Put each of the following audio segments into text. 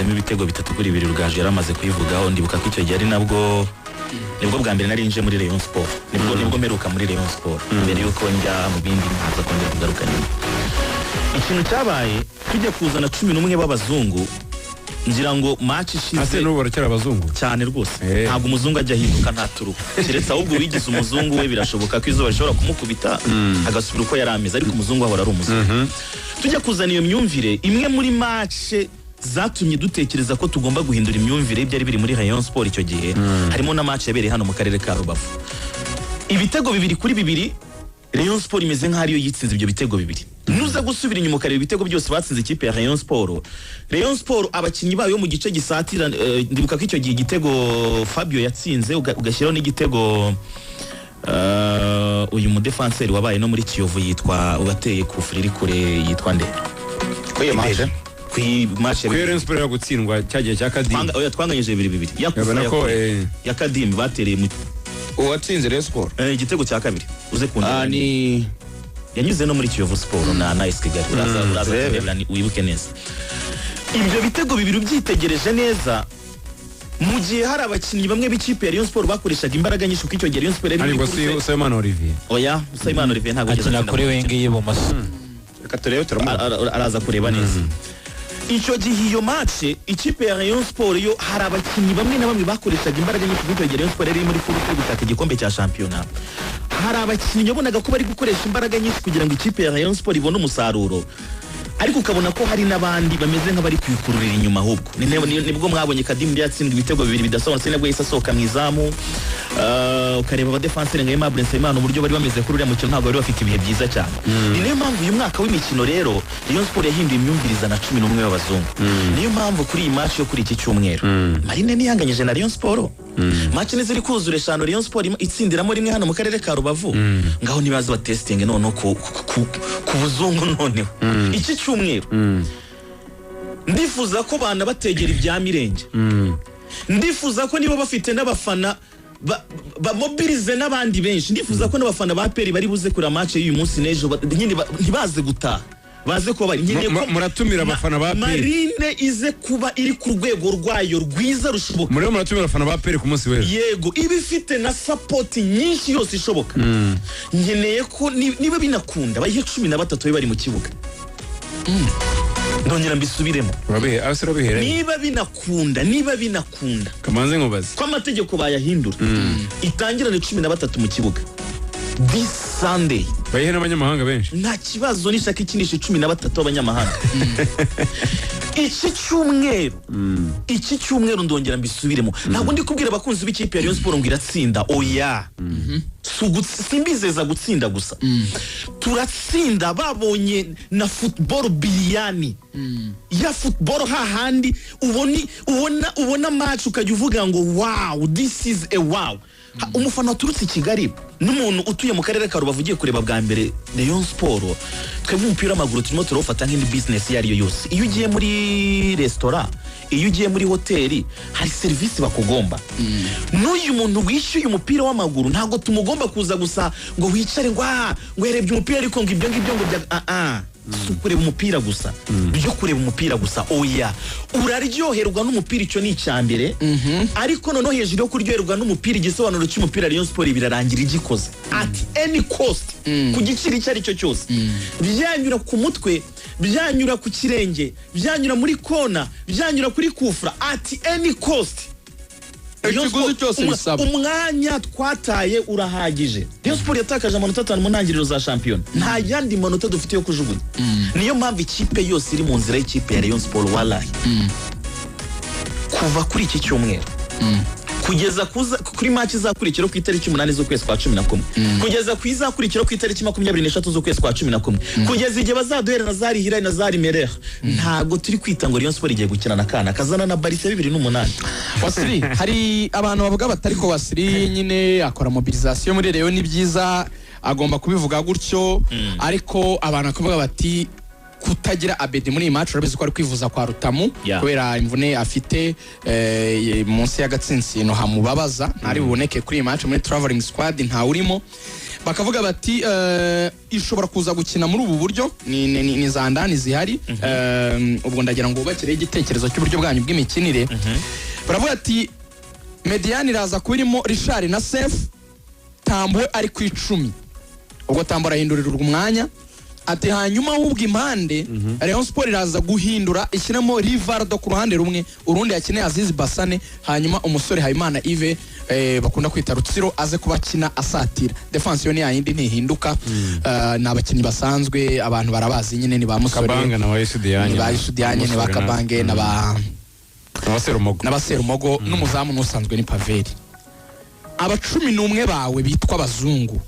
Badutsinzemo ibitego 3-2. Rugaju yaramaze kuyivugaho. Ndibuka ko icyo gihe ari nabwo nibwo bwa mbere nari nje muri Rayon Sport, nibwo mperuka muri Rayon Sport mbere yuko njya mu bindi, nkaza kongera kugaruka nyuma. Ikintu cyabaye, tujya kuzana 11 b'abazungu, ngira ngo match Ase ishize. N'ubu baracyari abazungu? Cyane rwose. Ntabwo umuzungu ajya ahinduka, ntaturuka, keretse ahubwo uwigize umuzungu we birashoboka ko izuba rishobora kumukubita agasubira uko yari ameze, ariko umuzungu ahora ari umuzungu. Tujya kuzana iyo myumvire, imwe muri match zatumye dutekereza ko tugomba guhindura imyumvire y'ibyari biri muri Rayon Sport icyo gihe, harimo na match yabereye hano mu karere ka Rubavu, ibitego 2-2. Rayon Sport imeze nk'aho ariyo yitsinze ibyo bitego bibiri. Nuza gusubira inyuma ukareba ibitego byose batsinze ikipe ya Rayon Sport, Rayon Sport abakinnyi bayo mu gice gisatira, ndibuka ko icyo gihe igitego Fabio yatsinze, ugashyiraho n'igitego uyu mudefanseri wabaye no muri Kiyovu yitwa, ugateye kufuri iri kure, yitwa nde? Kuri iyo match? Ku match ya Kuri Rayon Sport yo gutsindwa cyagiye cya Kadimi. Oya, twanganyije 2-2 ya Urabona ko ya Kadimi batereye mu Uwatsinze Rayon Sport? Igitego cya kabiri uze kundeba. Ni Yanyuze no muri Kiyovu Sport na AS Kigali. Uraza Turebe. kurebera wibuke neza ibyo bitego bibiri ubyitegereje neza, mu gihe hari abakinnyi bamwe b'ikipe ya Rayon Sport bakoreshaga imbaraga nyinshi, kuko icyo gihe Rayon Sport yari Ariko muri si course. Usabimana Olivier? Oya, Usabimana Olivier ntabwo yigeze Akina atsinda kuri mu wing mukino. y'ibumoso. Reka turebe, turamubona. Araza kureba neza. Icyo gihe iyo match, ikipe ya Rayon Sport yo hari abakinnyi bamwe na bamwe bakoreshaga imbaraga nyinshi, kuko icyo gihe Rayon Sport yari iri muri course yo gushaka igikombe cya shampiyona. Hari abakinnyi wabonaga ko bari gukoresha imbaraga nyinshi kugira ngo ikipe ya Rayon Sport ibone umusaruro, ariko ukabona ko hari n'abandi bameze nk'abari kuyikururira inyuma ahubwo. Nibwo mwabonye Kadimu yatsindwa ibitego bibiri bidasobanutse, nabwo yahise asohoka mu izamu. Ukareba abadefanseri nka Aimable Nsabimana, uburyo bari bameze kuri uriya mukino, ntabwo bari bafite ibihe byiza cyane. Ni nayo mpamvu uyu mwaka w'imikino rero Rayon Sport yahinduye imyumvire, izana 11 b'abazungu. Niyo mpamvu kuri iyi match yo kuri iki cyumweru, Marine niyanganyije na Rayon Sport, match ziri kuzura eshanu, Rayon Sport itsindiramo rimwe hano mu karere ka Rubavu. Ngaho nibaza batesitinge noneho ku buzungu. Noneho iki cyumweru ndifuza ko banabategera ibya Mirenge. Ndifuza ko niba bafite n'abafana bamobilize n'abandi benshi. Ndifuza ko n'abafana ba APR bari buze kureba match y'uyu munsi n'ejo, nyine ntibaze gutaha, baze kuba bari. Nkeneye ko Muratumira abafana ba APR. Marine ize kuba iri ku rwego rwayo rwiza rushoboka. Muriho muratumira abafana ba APR ku munsi w'ejo? Yego, iba ifite na support nyinshi yose ishoboka. Nkeneye ko niba binakunda bayihe 13 babe bari mu kibuga. Ndongera mbisubiremo. Urabihe ase, urabihereye? Niba binakunda, niba binakunda Kamanze nkubaze. ko amategeko bayahindura, itangirane 13 mu kibuga this Sunday. Bayihe n'abanyamahanga benshi? Nta kibazo, nishaka ikinisha 13 b'abanyamahanga iki cyumweru. Iki cyumweru, ndongera mbisubiremo, ntabwo ndi kubwira abakunzi b'ikipe ya Rayon Sport ngo iratsinda, oya. Simbizeza gutsinda gusa, turatsinda babonye na football biriyani ya football, hahandi ubona match ukajya uvuga ngo "Wow, this is a wow." Umufana waturutse i Kigali n'umuntu utuye mu karere ka Rubavu ugiye kureba bwa mbere Rayon Sport, twebwe umupira w'amaguru turimo turawufata nk'indi business iyo ari yo yose. Iyo ugiye muri resitora, iyo ugiye muri hoteli, hari serivisi bakugomba. N'uyu muntu wishyuye umupira w'amaguru ntabwo tumugomba kuza gusa ngo wicare ngo ah, ngo yarebye umupira, ariko ngo ibyo ngibyo ngo bya ah ah, si ukureba umupira gusa, byo kureba umupira gusa, oya. Uraryoherwa n'umupira, icyo ni icya mbere, ariko noneho hejuru yo kuryoherwa n'umupira, igisobanuro cy'umupira Rayon Sport birarangira igikoze at any cost, ku giciro icyo ari cyo cyose, byanyura ku mutwe, byanyura ku kirenge, byanyura muri kona, byanyura kuri kufra, at any cost. Rayon Ikiguzi Sport- cyose bisaba. Umwanya twataye urahagije. Rayon Sport yatakaje amanota 5 mu ntangiriro za shampiyona, nta yandi manota dufite yo kujugunya. Niyo mpamvu ikipe yose iri mu nzira y'ikipe ya Rayon Sport, wallahi, kuva kuri iki cyumweru kugeza kuri match izakurikira ku itariki 8 z'ukwezi kwa 11, kugeza ku izakurikira ku itariki 23 z'ukwezi kwa 11, kugeza igihe bazaduhera na zari Hilal na zari Mereha, ntabwo turi kwita ngo Rayon Sport igiye gukina na kana kazana na Barca 2008. Wasiri, hari abantu bavuga batari ko Wasiri nyine akora mobilisation muri Rayon, ni byiza, agomba kubivuga gutyo, ariko abantu bakavuga bati kutagira Abedi muri iyi match, urabizi ko ari kwivuza kwa Rutamu kubera imvune afite munsi y'agatsinsino hamubabaza, ntari buboneke kuri iyi match. Muri traveling squad ntawurimo. Bakavuga bati ishobora kuza gukina muri ubu buryo, ni za ndani zihari. Ubwo ndagira ngo wubakireho igitekerezo cy'uburyo bwanyu bw'imikinire. Baravuga ati médiane iraza kuba irimo Richard na Sef, Tambwe ari ku 10, ubwo Tambwe arahindurirwa umwanya. Ati hanyuma ahubwo impande Rayon Sport iraza guhindura, ishyiramo Rivaldo ku ruhande rumwe, urundi yakeneye Aziz Basane, hanyuma umusore Habimana Yves, bakunda kwita Rutsiro, aze kuba akina asatira. Defense yo ni yayindi, ntihinduka. Ni abakinnyi basanzwe, abantu barabazi nyine, ni ba musore. Kabanga na wa Yusudianye. Ni ba Yusudianye, ni ba Kabange na ba na ba Serumogo. N'abaserumogo n'umuzamu n'usanzwe ni Paveri. Aba 11 bawe bitwa abazungu,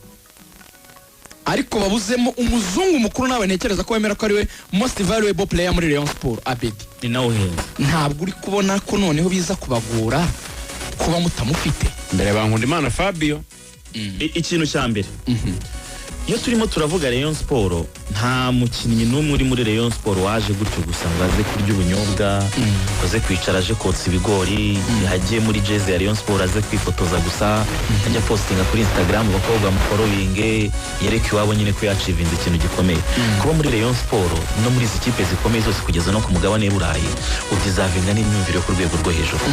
ariko babuzemo umuzungu mukuru, nawe ntekereza ko wemera ko ari we most valuable player muri Rayon Sport, Abedi. Ni nawe uhenze. Ntabwo uri kubona ko noneho biza kubagora kuba mutamufite? Mbere bankunda Imana Fabio. Ikintu cya mbere, iyo turimo turavuga Rayon Sport, nta mukinnyi n'umwe uri muri Rayon Sport waje gutyo gusa ngo aze kurya ubunyobwa, aze kwicara aje kotsa ibigori, agiye muri jezi ya Rayon Sport, aze kwifotoza gusa, ajya postinga kuri Instagram, abakobwa bamufollowinge, yereke iwabo nyine ko yachievinze ikintu gikomeye. Kuba muri Rayon Sport no muri izi kipe zikomeye zose kugeza no ku mugabane w'i Burayi, udeservinga n'imyumvire yo ku rwego rwo hejuru.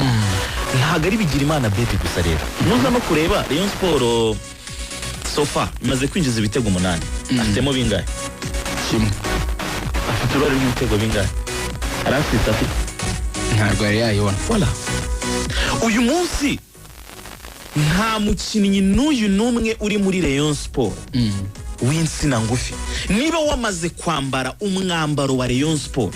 Ntabwo ari Bigirimana Abedi gusa. Rero nuza no kureba Rayon Sport so far imaze kwinjiza ibitego 8, afitemo bingahe? Kimwe. Afite uruhare rw'ibitego bingahe? Hari assist afite? Ntabwo yari yayibona. Voilà. Uyu munsi nta mukinnyi n'uyu n'umwe uri muri Rayon Sport w'insina ngufi. Niba wamaze kwambara umwambaro wa Rayon Sport,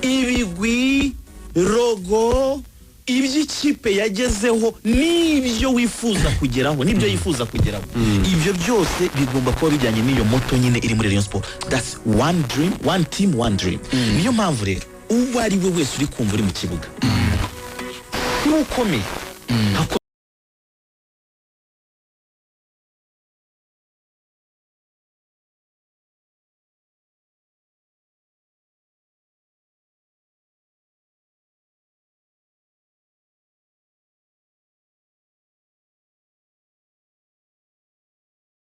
ibigwi, logo, iby'ikipe yagezeho n'ibyo wifuza kugeraho, n'ibyo yifuza kugeraho, ibyo byose bigomba kuba bijyanye n'iyo motto nyine iri muri Rayon Sport. That's one dream, one team, one dream. Niyo mpamvu rero uwo ari we wese uri kumva uri mu kibuga, niba ukomeye.